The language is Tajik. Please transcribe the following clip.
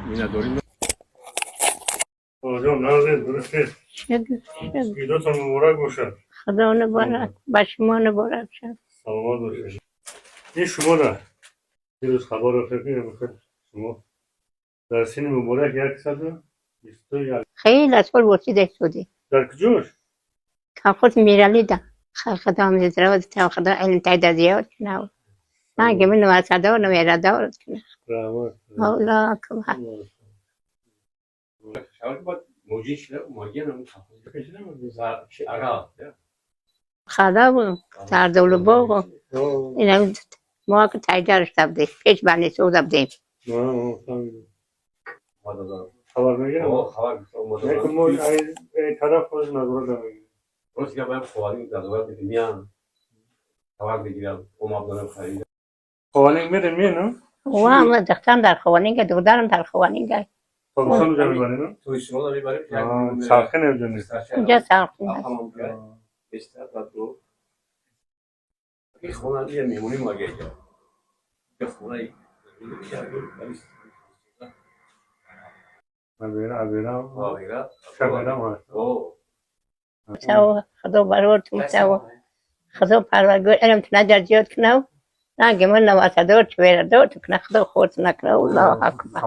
Миннатдорӣ. Холаҷон, нағзед, дурустед? Шукр, шукр. Идотон муборак бошад. Худо муборак, ба шумо муборак шад. Саломат бошед. Ин шумора дирӯз хабар ёфтем, ки шумо дар синни муборак 121. Хеле сол бошида шуди. Дар куҷош? Колхоз Миралида. Худо мизравад, худо илм тайда зиёд кунав. Наги ман васадор намерадор кунав. Раҳмат. Аллоҳ акбар. Хада бу сардолу боғу. Ина мо ки тайгарш табдем, пеш бани сӯза будем. Хабар мегирам. Лекин мо ай тараф боз назора мегирем. Рост гап, баям ховалинг назорат мекунем, хабар мегирам, омабдонам харид. Ховалинг мерем, мену? Ва ма духтарам дар Хованинга, духтарам дар Хованинга. Тобистон ҷо мебарем? Тобистон мебарем. Сархе невҷо нест. Унҷа сархе аст. Хона я меҳмонӣ мо га хонаи. Абера, абера, шаберам ҳаст. Худо барортум сав. Худо парвардигор илм наҷар зиёд кунав. Наги ман навасадор чуверадор куна, худо хурд накунав. Аллоҳ акбар.